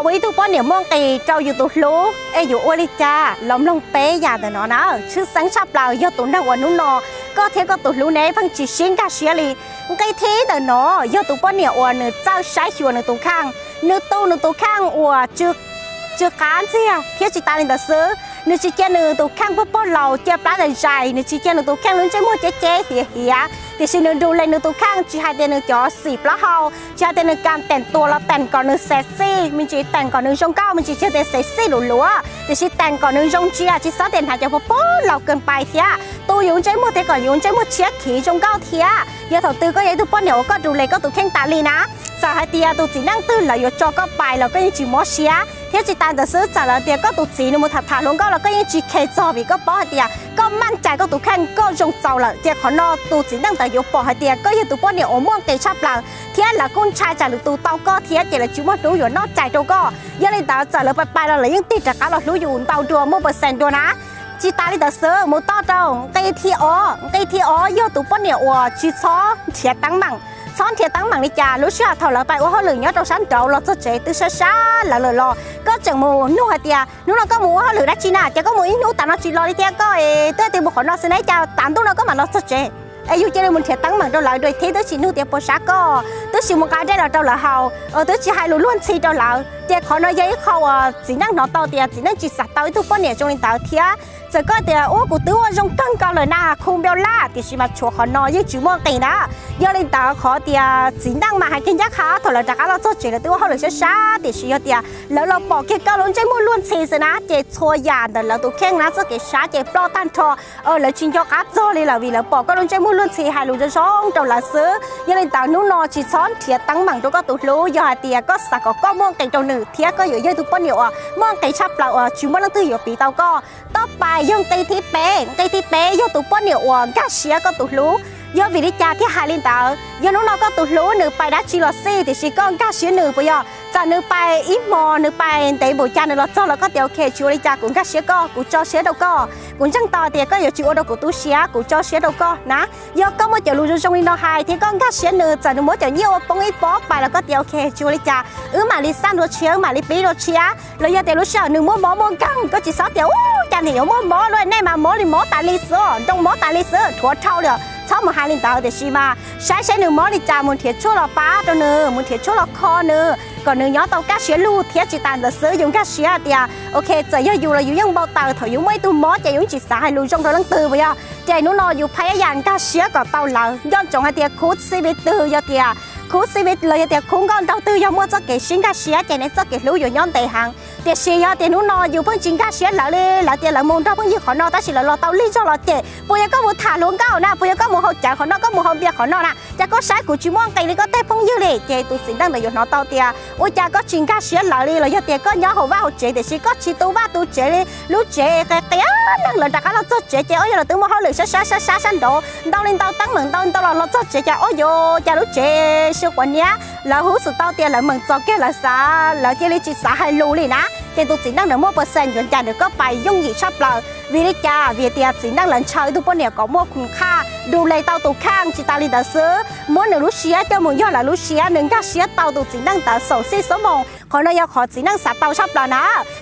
Ua ib tug poj niam muaj nqis rau yus tus hlub es yuav ua li cas los mloog peb yam ntawm no na. Tshwj xeeb tshaj plaws yog tus neeg uas hnub no koj thiab koj tus hlub neb pheej tsis sib nkag siab li. Nqi thib ntawm no yog tus poj niam uas nws txawj saib xyuas nws tus kheej, nws tu nws tus kheej uas tsw qab ntxiag thiab tsis tas li ntawd xwb, nws tsis cia nws tus kheej pog pog laus cia plab zais zais, nws tsis cia nws tus kheej lub ntsej muag ceb ceb hiav hiav, tiam sis nws du le nws tus kheej, tsis hais tias nws cov xim plaub hau, tsis hais tias nws kam teem tuas los teem kom nws sexy, me ntsis teem kom nws zoo nkauj, me ntsis tsis hais tias sexy luv luav, tiam sis teem kom nws zoo ntsia, tsis txhob tias hnav cov pog pog laus kawg pais thiab. Tu yus ntsej muag thiab kom yus ntsej muag tshiab khiv zoo nkauj thiab. Yog thaum twg koj yog ib tug poj niam uas koj du le koj tus kheej tas li na, txawm hais tias tus txiv neej twg lawv yuav tso koj pais los koj yeej tsis mob siab, thiab tsis tas ntawd xwb, txawm lawv tias koj tus txiv nws mus tham tham hluas nkauj los koj yeej tsis khes txog, vim koj paub hais tias koj maj cai koj tus kheej, koj zoo txaus lawm. Ces qhov no tus txiv neej ntawd yuav pom hais tias koj yog tus poj niam uas muaj nqis tshaj plaws, thiab lawv kuj ntshai tsam lwm tus tau koj thiab ces lawv tsis muaj hnub yuav noj cai rau koj. Yog li ntawd txawm lawv pais pais los lawv yeej tig rov qab los hlub yus ntau dua, muaj percent dua na. Tsis tas li ntawd xwb, mus txog rau nqi thib ob. Nqi thib ob yog tus poj niam uas tsis txhob nrhiav teeb meem. Txhob nrhiav teeb meem li cas? Lub sij hawm thaum lawv pais ua hauj lwm nyob rau sab nraud los txog tsev twb sab sab lawv lawm los koj tseem mus nug hais tias, hnub no koj mus ua hauj lwm dab tsi na, ces koj mus ib hnub tas no tsis los li thiab koj es twb tias mus qhov no xwb ne, cas tav ntuj no koj mam los txog tsev? Es yus cia li mus nrhiav teeb meem rau lawv dua thiab twb tsis nug tias puas sab koj, twb tsis mus nqa dej los rau lawv haus, twb tsis hais lus luag ntxhi rau lawv. Ces qhov no yog ib qho uas txiv neej hnov tau tias txiv neej tsis xav tau ib tug poj niam zoo li ntawd thiab. Txawm koj tias ua kuv twb ua zoo kawg nkaus lawm na, khu npeo laj, tiam sis mas tshuav qhov no yeej tsis muaj nqis na. Yog li ntawd qhov tias txiv neej mas hais kiag ncaj qha, thaum lawv rov qab los txog tsev lawv twb ua hauj lwm sab sab, tiam sis yog tias lawv los pom kiag koj lub ntsej muag luag ntxhi xwb na, ces txhua yam ntawm lawv tus kheej na txoj kev sab ces ploj tag nrho. Lawv tsis nco qab txog li lawm vim lawv pom koj lub ntsej muag luag ntxhi hais lus zoo zoo rau lawv xwb. Yog li ntawd hnub no tsis txhob nrhiav teeb meem rau koj tus hlub, yog hais tias koj xav kom koj muaj nqis rau nws thiab koj yuav yog tus poj niam uas muaj nqis tshaj plaws uas tsis muaj leej twg yuav piv tau koj. Toj pais yog nqi thib peb. Nqi thib peb yog tus poj niam uas nkag siab koj tus hlub. Yog vim li cas thiaj hais li ntawd? Yog hnub no koj tus hlub nws pais dab tsi los xij, tiam sis koj nkag siab nws puas yog? Txawm nws pais ib hmo, nws pais ntev npaum cas nws los txog los koj tias ok, tsis ua li cas, kuv nkag siab koj, kuv tso siab rau koj, kuv ntseeg tau tias koj yuav tsis ua rau kuv tu siab, kuv tso siab rau koj na. Yog koj muaj cov lus zoo zoo li no hais thiab koj nkag siab nws, txawm nws muab cov nyiaj ua poob ib pob pais los koj tias ok, tsis ua li cas, wb mam li xaj ntua tshiab, wb mam li pib dua tshiab. Los yog tias lub sij hawm nws muaj mob muaj nkeeg, koj tsis txhob tias ua cas niam yuav muaj mob lawm, nej mas mob li mob tas li xwb, nroo mob tas li xwb, rhuav dhau li. Txhob mus hais li ntawd, tiam sis mas saib seb nws mob li cas, mus nrhiav tshuaj los pab rau nws, mus nrhiav tshuaj los kho nws kom nws nyob tau kaj siab lug thiab. Tsis tas ntawd xwb, yus nkag siab tias ok, txawm yog yus los yus yeej npau taws thaum yus muaj ib tug mob ces yus tsis xav hais lus zoo rau leej twg puas yog? Ces hnub no yus pab ib yam nkag siab kom tau lawv. Nco ntsoov hais tias khub txij vij twg yog tias khub txij vij los yog tias khub nkauj nraug twg yog muaj txoj kev sib nkag siab ces neb txoj kev hlub yuav nyob ntev heev. Tiam sis yog tias hnub no yus pheej tsis nkag siab lawv li, lawv tias lawv mus nrog phooj ywg qhov no tab sis lawv los tau lig zog los ces puas yog koj mus tham hluas nkauj na, puas yog koj mus haus cawv qhov no, koj mus haus npias qhov no na, cas koj saib kuv tsis muaj nqis li koj tej phooj ywg li? Ces tus txiv neej ntawd yuav hnov tau tias ua cas koj tsis nkag siab lawv li, los yog tias koj nyob hauv vaj hauv tsev tiam sis koj tsis tu vaj tu tsev li, lub tsev qias qias neeg, lawv rov qab los txog tsev ces ua yog lawv twb muaj hauj lwm sab sab sab sab sab nraud ntau li ntau teeb meem ntau ntau los los txog tsev cas ua yog cas lub tsev sib quav niab, lawv hu xwm tau tias lawv meem txom kiag lawv xav, lawv cia li tsis xav hais lus li na. Ces tus txiv neej ntawd muaj percent yuav ncaim ntawm koj pais yooj yim tshaj plaws. Vim li cas? Vim tias txiv neej lawv ntshaw ib tug poj niam kom muaj khum khaj, du le tau tus kheej. Tsis tas li ntawd xwb, muab nws lub siab coj mus yog lawv lub siab, nws nkag siab tau tus txiv neej ntawd xaum xij xuab moos. Qhov no yog qhov txiv neej xav tau tshaj plaws na.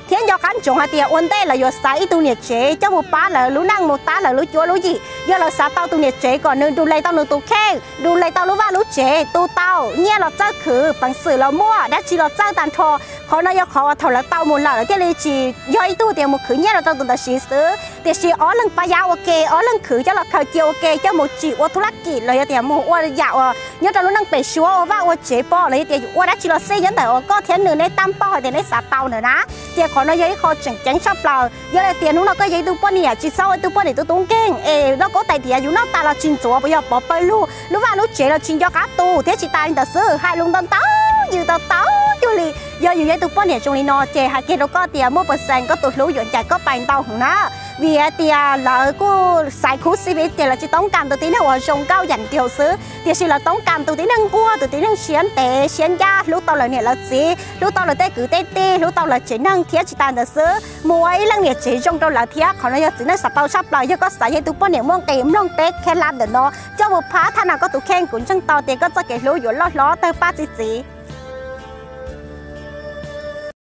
Thiab nco qab ntsoov hais tias ua ntej lawv yuav xav ib tug niam tsev coj mus pab lawv lub neej, mus tab lawv lub cuab lub yig, yog lawv xav tau tus niam tsev kom nws du le tau nws tus kheej, du le tau lub vaj lub tsev, tu tau, nyiaj los txawj khwv, peev xwm los muaj, dab tsi los txawj tag nrho. Qhov no yog qhov uas thaum lawv tau mus lawm lawv thiaj li tsis yog ib tug tias mus khwv nyiaj los rau tus ntawd siv xwb, tiam sis ob leeg pab yab ua ke, ob leeg khwv coj los khaws cia ua ke, coj mus tsim ua thub laj kim los yog tias mus ua yam uas nyob rau lub neej pem suab ua vaj ua tsev pom los yog tias yus ua dab tsi los xij nyob ntawm uas koj thiab nws neb tab npauj hais tias neb xav tau ntawd na. Ces qhov no yog ib qho tseem ceeb tshaj plaws. Yog hais tias hnub no koj yog ib tug poj niam, tsis txhob ua ib tug poj niam tub tub nkeeg es loj kaub tais diav, yus noj tas los tsis ntxuav, puas yog pov pawg lug, lub vaj lub tsev los tsis nco qab tu, thiab tsis tas li ntawd xwb, hais lus ntau ntau, yws ntau ntau cuag li. Yog yus yog ib tug poj niam zoo li no ces hais kiag rau koj tias muaj percent koj tus hlub yuav ncaim koj pais ntau heev na. Vim hais tias lawv kuj xaiv khub xib viv ces lawv tsis toob kas tus tib neeg uas zoo nkauj yam nraud xwb, tiam sis lawv toob kas tus tib neeg nquag, tus tib neeg siab ntev siab ncaj, hlub tau lawv niam lawv txiv, hlub tau lawv tej kwv tej tij, hlub tau lawv tsev neeg, thiab tsis tas ntawd xwb, mus ua ib leej niam tsev zoo rau lawv thiab. Qhov no yog txiv neej xav tau tshaj plaws. Yog koj xav yog tus poj niam muaj nqis, mloog peb kheb lab ntawm no coj mus phab thaj nas koj tus kheej, kuv ntseeg tau tias koj txoj kev hlub yuav loj hlob tawg paj txi txiv.